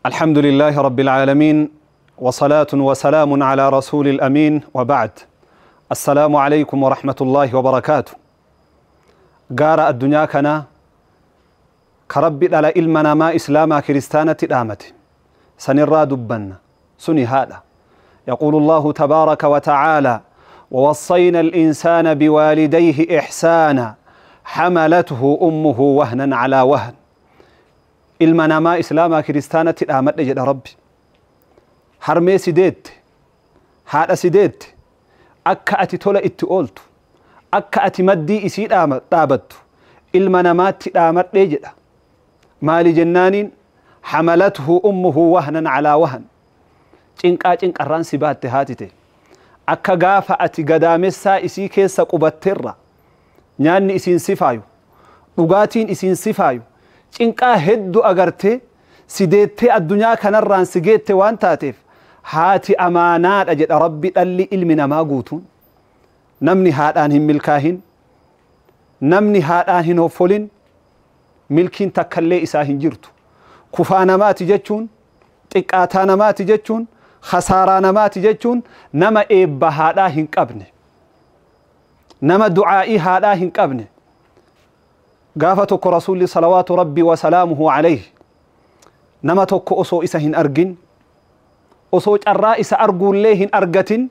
الحمد لله رب العالمين، وصلاة وسلام على رسول الأمين، وبعد. السلام عليكم ورحمة الله وبركاته. قارأ الدنيا كنا كربي على إلمنا ما إسلاما كريستانة الآمة سنرى دبنا سني هذا. يقول الله تبارك وتعالى: ووصينا الإنسان بوالديه إحسانا حملته أمه وهنا على وهن. إلمنا ما إسلاما كريستانة الآمة جد ربي هرمي سيديت هذا سيديت أكا أتي تولا إتقولت أكا أتي مدي إسيد آمت إلمنا ما تآمت لجد مال جنان حملته أمه وهنا على وهن. cinqaa cinqarraan si baatte haatite akka gaafa ati gadaamessaa isii keessa qubatterra nyaanni isiin si faayu dhugaatiin isiin si faayu cinqaa hedduu agartee si deettee addunyaa kanarraan si geette waan taateef haati amaanaadha jedha rabbi. Dhalli ilmi namaa guutuun namni haadhaan hin milkaahin, namni haadhaan hin hoffolin, milkiin takkallee isaa hin jirtu. Kufaa namaati jechuun, xiqqaataa namaati jechuun, khasaaraa namaati jechuun nama eebba haadhaa hin qabne, nama du'aa'ii haadhaa hin qabne. Gaafa tokko rasuulli salawaatu rabbii wasalaamuhu alayhi nama tokko osoo isa hin argin, osoo carraa isa arguullee hin argatin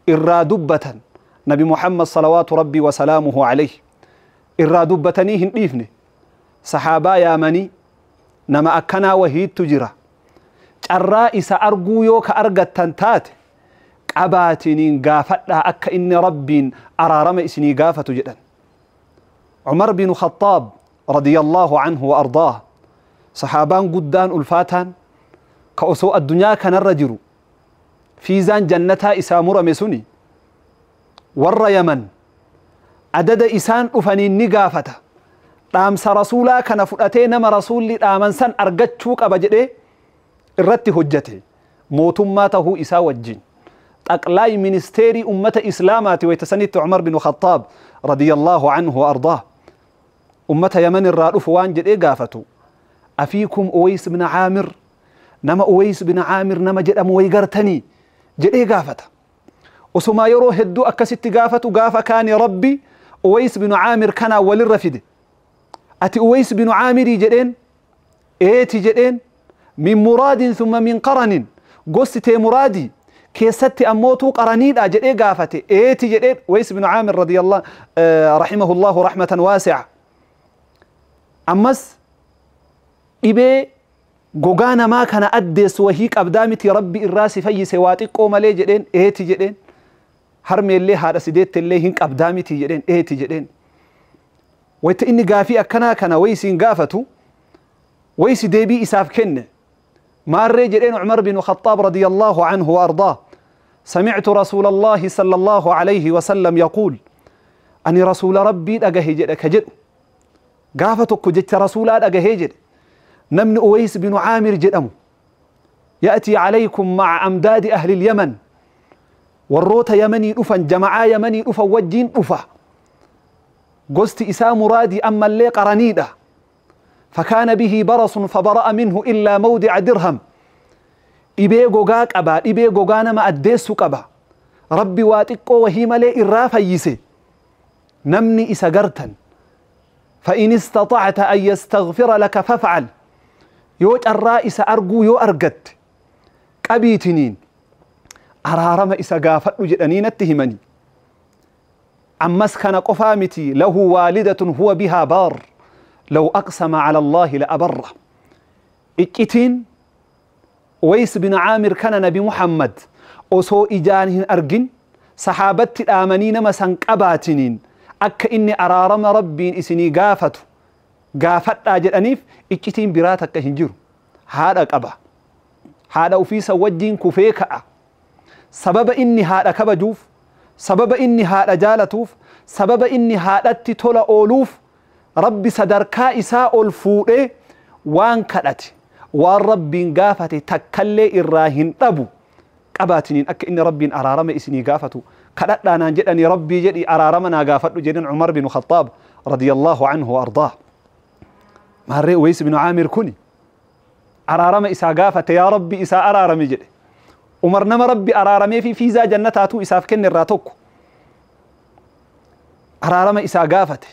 irraa dubbatan. Nabi Muhammad salawaatu rabbii wasalaamuhu alayhi irraa dubbatanii hin dhiifne. Sahaabaa yaamanii nama akkanaa wahiittu jira, carraa isa arguu yoo ka argattan taate qabaatiniin gaafadhaa akka inni rabbiin araarama isinii gaafatu jedhan. Umar bin Khattaab radiyallahu anhu wa ardaah, sahaabaan guddaan ulfaataan ka osoo addunyaa kanarra jiru fiizaan jannataa isaa murame suni warra Yaman adada isaan dhufaniin ni gaafata. Dhaamsa rasuulaa kana fudhatee nama rasuulli dhaaman san argachuu qaba jedhee irratti hojjate. Mootummaa tahuu isaa wajjin xaqlaay ministeerii ummata islaamaati wayta sanitti Umar bin Khattaab radiyallahu anhu wa ardaah ummata Yaman irraa dhufu waan jedhee gaafatu: afiikum Uways bin Caamir, nama Uways bin Caamir nama jedhamu way gartanii jedhee gaafata. Osumaa yeroo hedduu akkasitti gaafatu gaafa kaani rabbi Uways bin Caamir kanaa walirra fide. Ati Uways bin Caamirii jedheen, eeti jedheen, min muraadin thumma min qaranin, gosti tee muraadii keessatti ammootuu qaraniidha jedhee gaafate, eeti jedheen. Uways bin Caamir radiyallahu rahimahullahu rahmatan waasi'a. Ammas dhibee gogaa namaa kana addeessu wahii qabdaa miti rabbi irraa si fayyise waa xiqqoo malee jedheen, eeti jedheen. Harmeellee haadha sideettellee hin qabdaa miti jedheen, eeti jedheen. Wayta inni gaafii akkanaa kana wayisiin gaafatu waysi deebii isaaf kenne. Maarree jedheen Umar bin Khattaab radiyallahu anhu wa ardaah: سمعت رسول الله صلى الله عليه وسلم يقول، أني رسول ربي dhagahe jedhe ka jedhu gaafa tokko jecha rasuulaa dhagahee jedhe. Namni Uways bin Caamir jedhamu يأتي عليكم مع أمداد أهل اليمن، warroota Yamanii dhufan, jama'aa Yamanii dhufan wajjiin dhufa. Gosti isaa muraadii ammallee qaraniidha. فكان به برص فبرأ منه إلا موضع درهم. dhibee gogaa qaba, dhibee gogaa nama addeessu qaba, rabbi waa xiqqoo wahii malee irraa fayyise. Namni isa gartan فإن استطعت أن يستغفر لك فافعل، yoo carraa isa arguu yoo argatte qabiitiniin araarama isa gaafadhu jedhanii natti himanii. Ammas kana qofaa miti, له والدة هو بها بار لو أقسم على الله لأبره. Iccitiin Uways bin Caamir kana Nabi Muhammad osoo ijaan hin argin sahaabatti dhaamanii nama san qabaatiniin akka inni araarama rabbiin isinii gaafatu gaafadhaa jedhaniif iccitiin biraa takka hin jiru. Haadha qaba, haadha ufiisa wajjiin kufee ka'a. Sababa inni haadha kabajuuf, sababa inni haadha jaalatuuf, sababa inni haadhatti tola ooluuf rabbi sadarkaa isaa ol fuudhee waan kadhate waan rabbiin gaafate takkallee irraa hin dhabu. Qabaatiniin akka inni rabbiin araarama isinii gaafatu kadhadhaa naan jedhanii rabbii jedhi araarama naa gaafadhu jedhin Umar binاد Araarama isaa gaafate, yaa Rabbi isaa araarami jedhe. Umar nama Rabbi araaramee fi fiizaa jannataatuu isaaf kenne irraa tokko. Araarama isaa gaafate.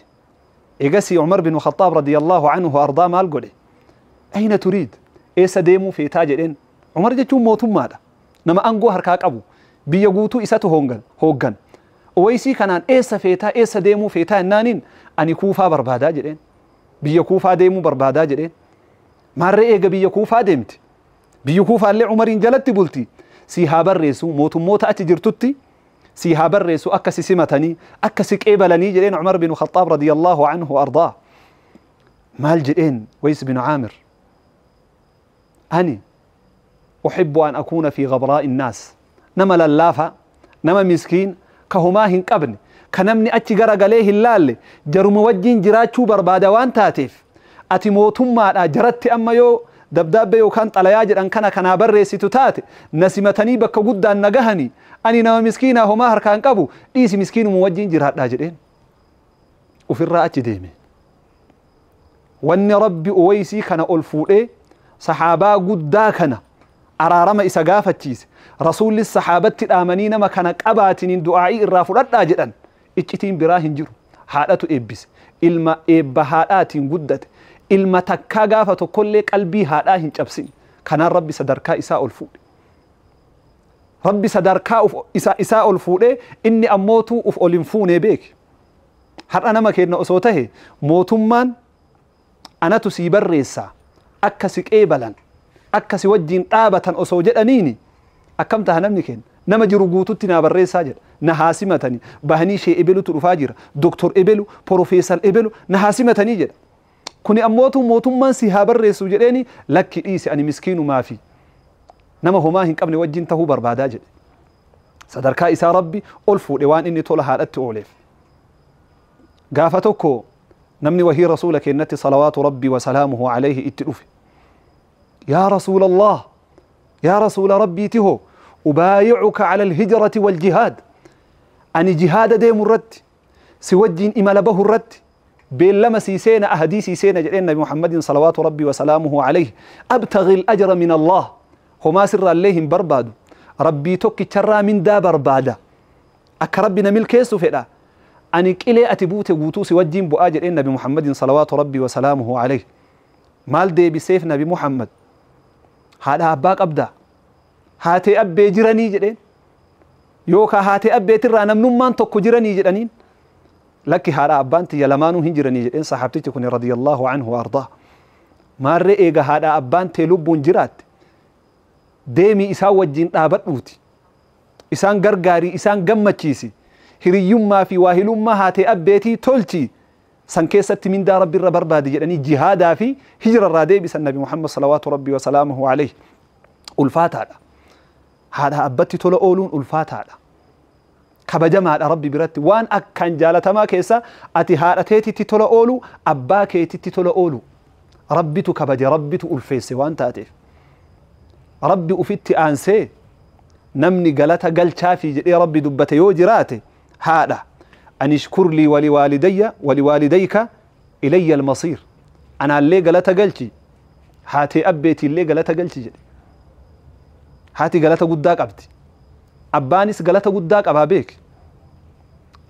Egasii Umar bin Khattaab radiyallahu anhu ardaa maal godhe? Ayna turiid? Eessa deemuu feetaa jedheen. Umar jechuun mootummaadha. Nama aangoo harkaa qabu. Biyya guutuu isatu hooggan. Uwaysii kanaan eessa feetaa, eessa deemuu feetaa jennaaniin ani Kuufaa barbaadaa jedheen. Biyya Kuufaa deemuu barbaadaa jedheen. Maarree eega biyya Kuufaa deemti. Biyyi Kuufaallee Umariin jalatti bulti. Si haa barreessu mootummoota achi jirtutti si haa barreessu akka si simatanii akka si qeebalanii jedheen Umar bin Khattaab radiyallahu anhu ardaa. Maal jedheen Uways bin Aamir? Ani أحب أن أكون في غبراء الناس. نما للافة، نما مسكين، كهما هن قبن، كنمني أتي غرق عليه اللال، جرم وجين جراتشو بربادا وان تاتيف. أتي موتما جرت أما يو دبداب يو كانت على ياجر أن كان كان بريسي تتاتي نسمتني بك قد نجهني أني نما مسكينة هما هركان قبو ليس مسكين موجين جرات لاجرين. وفي الرأة ديمي وأن ربي أويسي كان ألفوئي صحابا قدا كان araarama isa gaafachiise. Rasuulli saxaabatti dhaamanii nama kana qabaatiniin du'aa'ii irraa fudhadhaa jedhan. Iccitiin biraa hin jiru. Haadhatu eebbise. Ilma eebba haadhaatiin guddate. Ilma takkaa gaafa tokkollee qalbii haadhaa hin cabsin. Kanaan Rabbi sadarkaa isaa ol fuudhe. Rabbi sadarkaa isaa ol fuudhee inni ammootuu uf ol hin fuunee beeke. Har'a nama kenna osoo tahe mootummaan anatu sii barreessaa akka si qeebalan akka si wajjin dhaabatan osoo jedhaniini akkam taha namni kenna nama jiru guututti naa barreessaa jedha. Na haa simatanii bahanii ishee ebelutu dhufaa jira, doktor ebelu, porofeesar ebelu na haa simatanii jedha. Kuni ammootu mootummaan si haa barreessu jedheeni lakki dhiise ani miskiinumaa fi nama homaa hin qabne wajjin tahuu barbaadaa jedhe. Sadarkaa isaa Rabbi ol fuudhe waan inni tola haadhatti ooleef. Gaafa tokko namni wahii rasuula kennatti salawaatu Rabbi wa salaamuhu alayhi itti dhufe. يا رسول الله، يا رسول ربي تهو أبايعك على الهجرة والجهاد. أني جهاد ديم الرد سوجين إمال به الرد بلما سيسين أهدي سيسين جلين نبي محمد صلوات ربي وسلامه عليه. أبتغي الأجر من الله هما سر عليهم برباد ربي توكي ترى من دا بربادا أكربنا ملكيسو فئة أني كإلي أتبوت قوتو سوجين بؤاجر النبي محمد صلوات ربي وسلامه عليه. مال دي بسيف نبي محمد هذا أباك أبدا هاتي أبي جراني جدين يوكا هاتي أبي ترى نمنمان توكو جراني جدانين لك هذا أبانتي يلمانو هنجراني جدين صحابتي تكوني رضي الله عنه وأرضاه. ما رئيغا هذا أبانتي لبون جرات ديمي إسا وجين آبت إسان غرغاري إسان غمتشيسي هريوما في واهلوما هاتي أبيتي تولتي سان كيست من دار ربي الربربادي يعني جهادا في هجر الرادي بس النبي محمد صلوات ربي وسلامه عليه. ألفات هذا أبتي تولى أولون ألفات هذا كبجمع ربي برت وان أكن جالة ما كيسا أتي هذا تيتي تولى أولو أبا كيتي تولى أولو ربي تكبج ربي تألفيس وان تاتي ربي أفت أنسي نمني جالتا جال شافي جري ربي دبتي يوجراتي هذا أن اشكر لي ولوالدي ولوالديك إلي المصير. أنا اللي جلتا جلتي هاتي أبيتي اللي جلتا جلتي جدي هاتي جلتا قداك أبتي أبانيس جلتا قداك أبابيك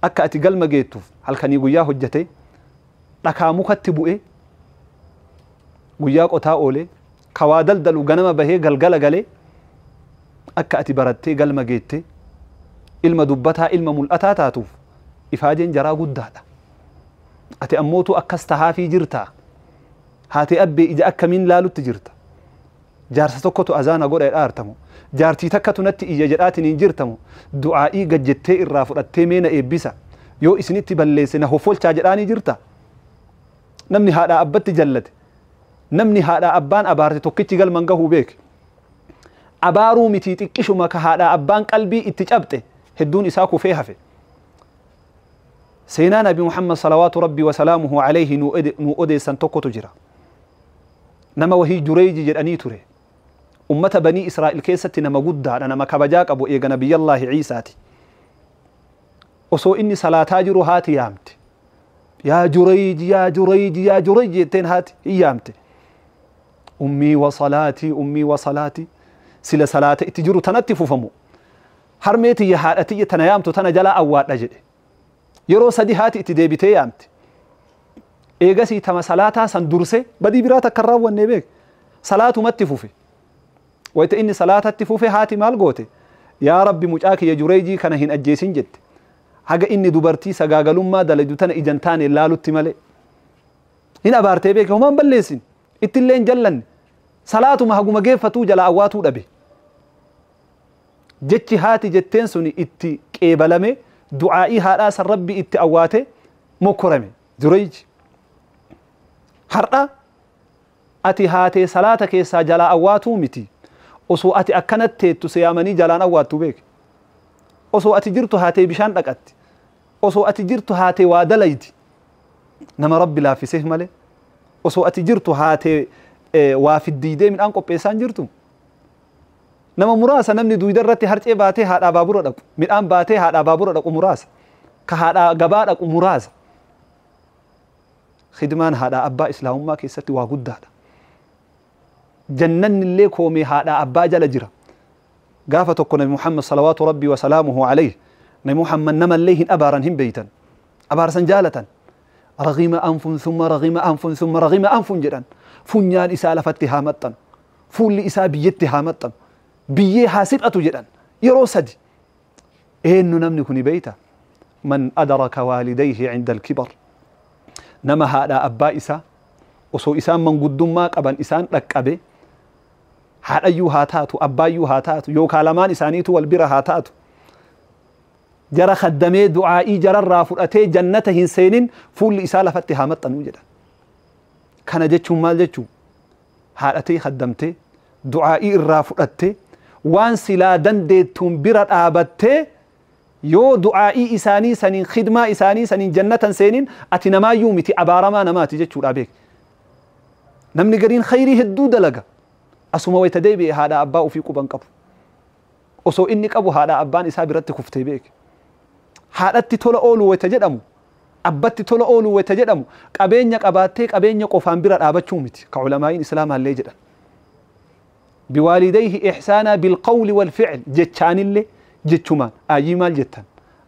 أكا أتي جل ما جيتوف هل كان يقول يا هجتي لكامو كتبوا إيه وياك أتا أولي كوادل دلو جنما به جلجل جلي أكا أتي بردتي جل ما جيتي إلما دبتها إلما ملأتها تاتوف إفاجين جرا قدادا أتي أموتو أكستها في جرتا هاتي أبي إذا أكا من لالو تجرتا جارسة تكتو أزانا قول إرارتمو جارتي تكتو نتي إيا جراتي نجرتمو دعائي قد جتي إرافو التيمين إبسا يو إسنتي بلسنا هو فول تاجراني جرتا نمني هذا أبتي جلت نمني هذا أبان أبارتي توكيتي قل منقهو بيك أبارو متي تكشو مكا هذا أبان قلبي اتجابته هدون إساكو فيها في سينا نبي محمد صلوات ربي وسلامه عليه نو سنتوكو تجرا نما وهي جريج جراني تري أمة بني إسرائيل كيست نما قد نما كبجاك أبو إيغا نبي الله عيساتي وسو إني صلاة تاجر هاتي يامت يا جريج يا جريج يا جريج تين هاتي يامت Ummii wa salaatii, ummii wa salaatii, sila salaata itti jiru tanatti fufamu, harmee tiyya haadha tiyya tana yaamtu tana jalaa awwaadha jedhe. Yeroo sadi haati itti deebitee yaamte. Eegasii tama salaataa san durse badii biraa takka hin raawwanne beek, salaatumatti fufe. Wayita inni salaatatti fufe haati maal goote? Yaa Rabbi, mucaa kiyya Jureejii kana hin ajjeesin jette, haga inni dubartii sagaagalummaa dalagdu tana ijan taane laalutti malee. Hin abaartee beeke, homaan balleessin, ittillee hin jallanne, salaatuma haguma geeffatuu jala awwaatuu dhabe. Jechi haati jetteen suni itti qeebalame, du'aa'ii haadhaa san Rabbi itti awwaate, mokkorame Jureeji. Har'a ati haatee salaata keessaa jalaa awwaatuu miti, osoo ati akkanatti teettu siyaamanii jalaan awwaattu beeke. Osoo ati jirtu haatee bishaan dhaqatti, osoo ati jirtu haatee waa dalaydi, nama Rabbi laaffiseef malee. Osoo ati jirtu haatee waa fiddiidee midhaan qopheessaan jirtu. Nama muraasa namni duyda irratti harcee baatee haadhaa baabura dhaqu, midhaan baatee haadhaa baabura dhaqu muraasa, ka haadhaa gabaa dhaqu muraasa. Khidmaan haadhaa abbaa islaamummaa keessatti waa guddaadha. Jannanni illee koomee haadhaa abbaa jala jira. Gaafa tokko Nabi Muhammad salawaatu Rabbii wa salaamuhu alayhi, Nabi Muhammad namallee hin abaaran, hin beeytan, abaarsan jaalatan. Ragima anfun thumma ragima anfun thumma ragima anfun jedhan. Funyaan isaa lafatti haa maxxanu, fuulli isaa biyyatti haa maxxanu, biyyee haa siphatu jedhan yeroo sadi. Eenyu namni kuni beeyta? Man adraka waalidayhi cinda alkibar, nama haadhaa abbaa isaa osoo isaan manguddummaa qaban isaan dhaqqabe. Haadhayyuu haa taatu, abbaayyuu haa taatu, yookaa lamaan isaaniitu wal bira haa taatu, jara kaddamee du'aa'ii jararraa fudhatee jannata hin seenin fuulli isaa lafatti haa maxxanuu jedha. Kana jechuun maal jechuu? Haadhatee kaddamtee du'aa'ii irraa fudhattee waan silaa dandeettuun bira dhaabattee yoo du'aa'ii isaanii saniin, khidmaa isaanii saniin jannatan seenin, ati namaayyuu miti, abaaramaa namaati jechuudha beek. Namni gariin khayrii hedduu dalaga, asuma wayta deebi'e haadha abbaa ofii quban qabu. Osoo inni qabu haadha abbaan isaa biratti kuftee beek. Haadhatti tola ooluu wayta jedhamu, abbatti tola ooluu wayta jedhamu, qabeenya qabaattee qabeenya qofaan bira dhaabachuu miti ka ulamaa'iin islaamaallee jedhan. Biwaalidayhi ihsaanaa bilqawli walficl jechaanillee, jechumaan ayyii maal jettan,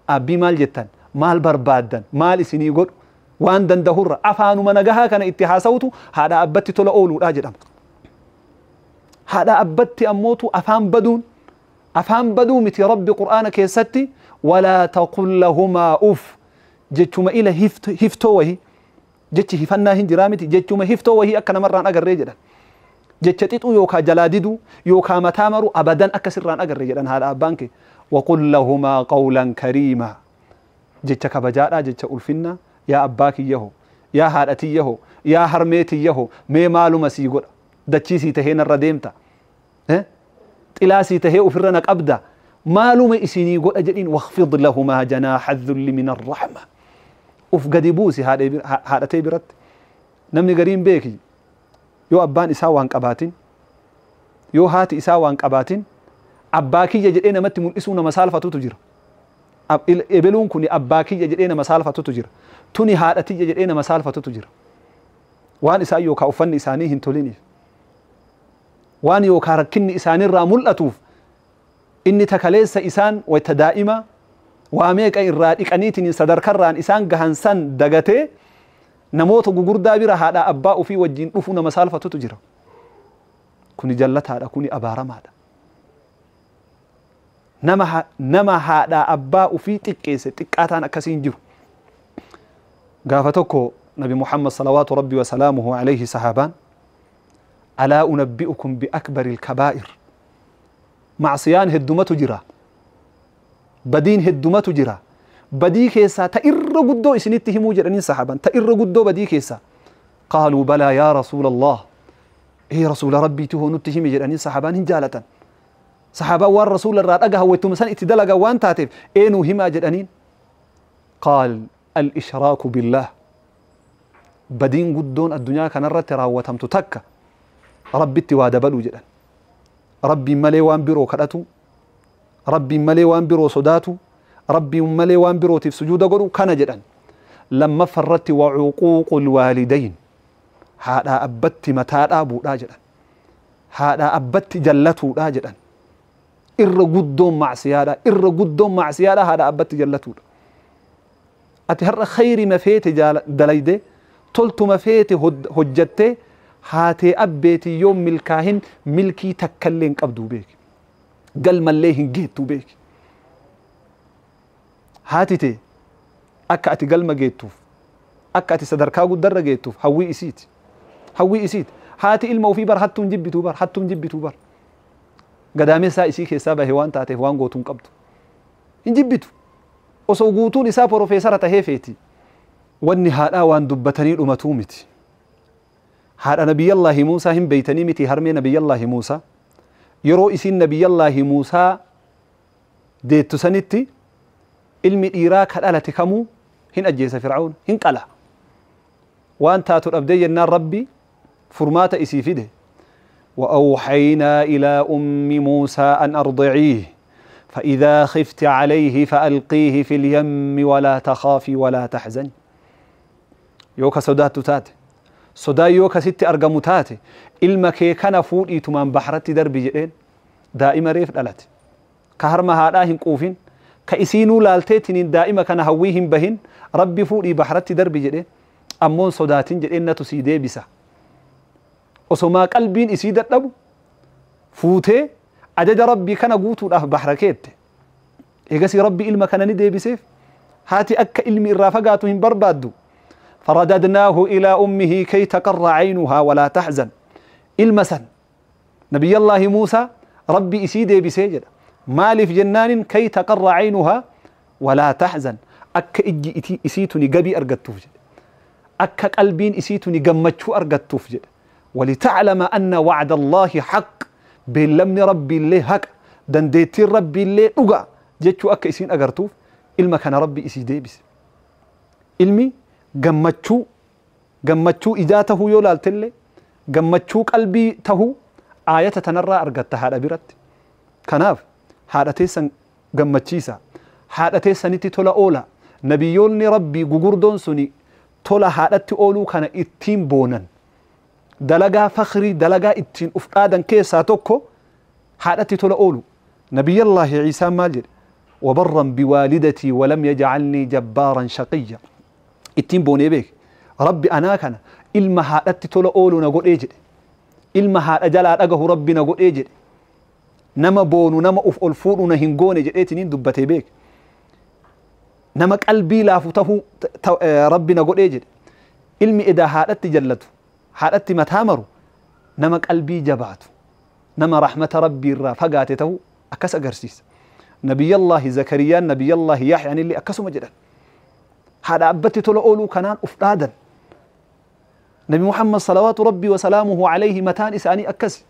abbii maal jettan, maal barbaaddan, maal isinii godhu, waan dandahurra afaanuma nagahaa kana itti haasawutu haadha abbatti tola ooluudha jedhama. Haadha abbatti ammootu afaan baduun afaan baduu miti. Rabbi Qur'aana keessatti walaa taqul lahumaa uf, jechuma ila hiftoo wahii, jechi hifannaa hin jiraa miti, jechuma hiftoo wahii akka namarraan agarree jedhan. Jecha xixuu yookaa jalaa diduu yookaa mataa maru abadan akka sirraan agarre jedhan haadha abbaan kee. Waqul lahumaa qawlan kariimaa, jecha kabajaadhaa, jecha ulfinnaa, yaa abbaa kiyyaho, yaa haadha tiyyaho, yaa harmee tiyyaho, mee maaluma sii godha? Dachii sii tahee narra deemta, xilaa sii tahee ofirra na qabda, maaluma isinii godha jedhiin. Waqfid lahumaa janaaxa dhulli min arrahma, uf gadi buusi haadhatee biratti. Namni gariin beeki, yoo abbaan isaa waan qabaatin, yoo haati isaa waan qabaatin, abbaa kiyya jedhee namatti mul'isuu nama saalfatutu jira. Ebeluun kun abbaa kiyya jedhee nama saalfatutu jira, tuni haadha tiyya jedhee nama saalfatutu jira. Waan isaan yookaa uffanni isaanii hin toliniif, waan yookaa rakkinni isaanirraa mul'atuuf, inni takaleessa isaan wayta daa'ima waa meeqa irraa dhiqaniitiin sadarkarraan isaan gahan san dagatee namoota gugurdaa bira haadha abbaa ofii wajjin dhufu nama saalfatutu jira. Kuni jallataadha, kuni abaaramaadha. Nama haadha abbaa ofii xiqqeesse xiqqaataan akkasii hin jiru. Gaafa tokko Nabi Muhammad salawaatu Rabbi wasalaamuhu alayhi sahaabaan, alaa unabbi'ukum biakbari ilkabaa'ir? Macsiyaan heddumatu jira, badiin heddumatu jira, badii keessaa ta irra guddoo isinitti himuu jedhaniin sahaabaan. Ta irra guddoo badii keessaa. Qaaluu balaa yaa rasuula Allah, ee rasuula Rabbiitu hoo nutti himi jedhaniin. Sahaabaan hin jaalatan, sahaabaan waan rasuula irraa dhagahan waytuma san itti dalagan waan taateef, eenuu himaa jedhaniin. Qaal al-ishraaku billaah, badiin guddoon addunyaa kanarratti raawwatamtu takka Rabbitti waa dabaluu jedhan. Rabbiin malee waan biroo kadhatu, Rabbiin malee waan biroo sodaatu, Rabbiin malee waan birootiif sujuuda godhu kana jedhan. Lammaffaa irratti wacuquuqul waalidayn, haadhaa abbatti mataa dhaabuudhaa jedhan. Haadha abbatti jallatuudha jedhan. Irra guddoon macsiyaadha, irra guddoon macsiyaadha haadha abbatti jallatuudha. Ati har'a khayrima feete dalayde, toltuma feete hojjattee, haatee abbeetii yoo milkaahin milkii takkallee hin qabduu beeki, galmallee hin geettuu beeki. Haati tee akka ati galma geettuuf, akka ati sadarkaa guddarra geettuuf hawwii isiiti, hawwii isiiti. Haati ilma ofii bar hattuun jibbituu bar, hattuun jibbituu bar. Gadaamessaa isii keessaa bahe waan taateef waan gootuu hin qabdu, hin jibbitu. Osoo guutuun isaa porofeesara tahee feeti. Wanni haadhaa waan dubbatanii dhumatuu miti. Haadha Nabiyyallaahi Muusaa hin beeytanii miti? Harmee Nabiyyallaahi Muusaa yeroo isiin Nabiyyallaahi Muusaa deettu sanitti ilmi dhiiraa ka dhalate kamuu hin ajjeesa Fir'aun, hin qala. Waan taatu dhabdee jennaan Rabbi furmaata isii fide. وأوحينا إلى أم موسى أن أرضعيه فإذا خفت عليه فألقيه في اليم ولا تخافي ولا تحزني. يوكا سودات تاتي sodaa yoo kasitti argamu taate ilma kee kana fuudhiitumaan baharatti darbi jedheen. Daa'ima reef dhalate ka harma haadhaa hin quufin, ka isiinuu laalteetiniin daa'ima kana hawwii hin bahin, Rabbi fuudhii baharatti darbi jedheen. Ammoon sodaatin jedheen, natu sii deebisa. Osomaa qalbiin isii dadhabu fuutee ajaja Rabbii kana guutuudhaaf bahara keette. Eegasii Rabbi ilma kana ni deebiseef. Haati akka ilmi irraa fagaatu hin barbaaddu. فرددناه إلى أمه كي تقر عينها ولا تحزن. المسن نبي الله موسى ربي إسيدي بسيجد مالف جنان كي تقر عينها ولا تحزن. أك إجي إسيتني قبي أرقدتوف جد، أك قلبين إسيتني قمتشو أرقدتوف جد. ولتعلم أن وعد الله حق، بلمن ربي اللي حق، دنديتي ربي اللي أقع جتشو أك إسين أقرتوف. إلما كان ربي إسيدي بس ilmi gammachuu, gammachuu ijaa tahuu yoo laaltellee, gammachuu qalbii tahuu aayata tanarraa argatta haadha biratti. Kanaaf haadha teessan gammachiisa, haadha teessanitti tola oola. Nabiyyoonni Rabbii gugurdoon suni tola haadhatti ooluu kana ittiin boonan. Dalagaa fakhrii, dalagaa ittiin uf dhaadan keessaa tokko haadhatti tola oolu. Nabiyyallaahi Ciisaan maal jedhe? وبرا بوالدتي ولم يجعلني جبارا شقيا. Ittiin boonee beek. Rabbi anaa kana ilma haadhatti tola oolu na godhee jedhe, ilma haadha jalaa dhagahu Rabbi na godhee jedhe, nama boonu, nama uf ol fuudhu na hin goone jedheetiniin dubbatee beek. Nama qalbii laafu tahuu Rabbi na godhee jedhe. Ilmi edaa haadhatti jallatu, haadhatti mataa maru, nama qalbii jabaatu, nama rahmata Rabbii irraa fagaate tahuu akkas agarsiisa. Nabiyyallaahi Zakariyaan, Nabiyyallaahi Yaxyaan illee akkasuma jedhan. Haadha abbatti tola ooluu kanaan uf dhaadan. Nabi Muhammad salawaatu Rabbii wasalaamuhu alayhi mataan isaanii akkas.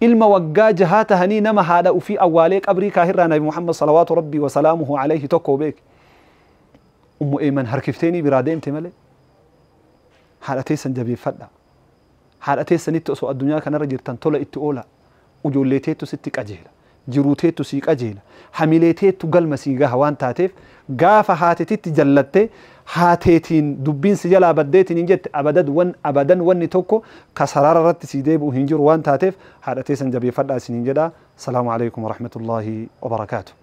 Ilma waggaa jahaa tahanii nama haadha ufii awwaalee qabrii kaahirraa Nabi Muhammad salawaatu Rabbii wasalaamuhu alayhi tokko beek. Ummu Eeman harkifteenii biraa deemte malee. Haadha teessan jabeeffadha. Haadha teessanitti osoo addunyaa kanarra jirtan tola itti oola. Ijoollee teettu sitti qajeela, jiruu teettu sii qajeela, hamilee teettu galma sii gaha. Waan taateef gaafa haatetitti jallattee haateetiin dubbiin si jalaa baddeetiin hin jette, abadad wan abadan wanni tokko ka sarara irratti sii deebi'u hin jiru. Waan taateef haadha teessan jabeeffadhaa isiniin jedha. Salaamu alaikum warahmatullaahi wabarakaatu.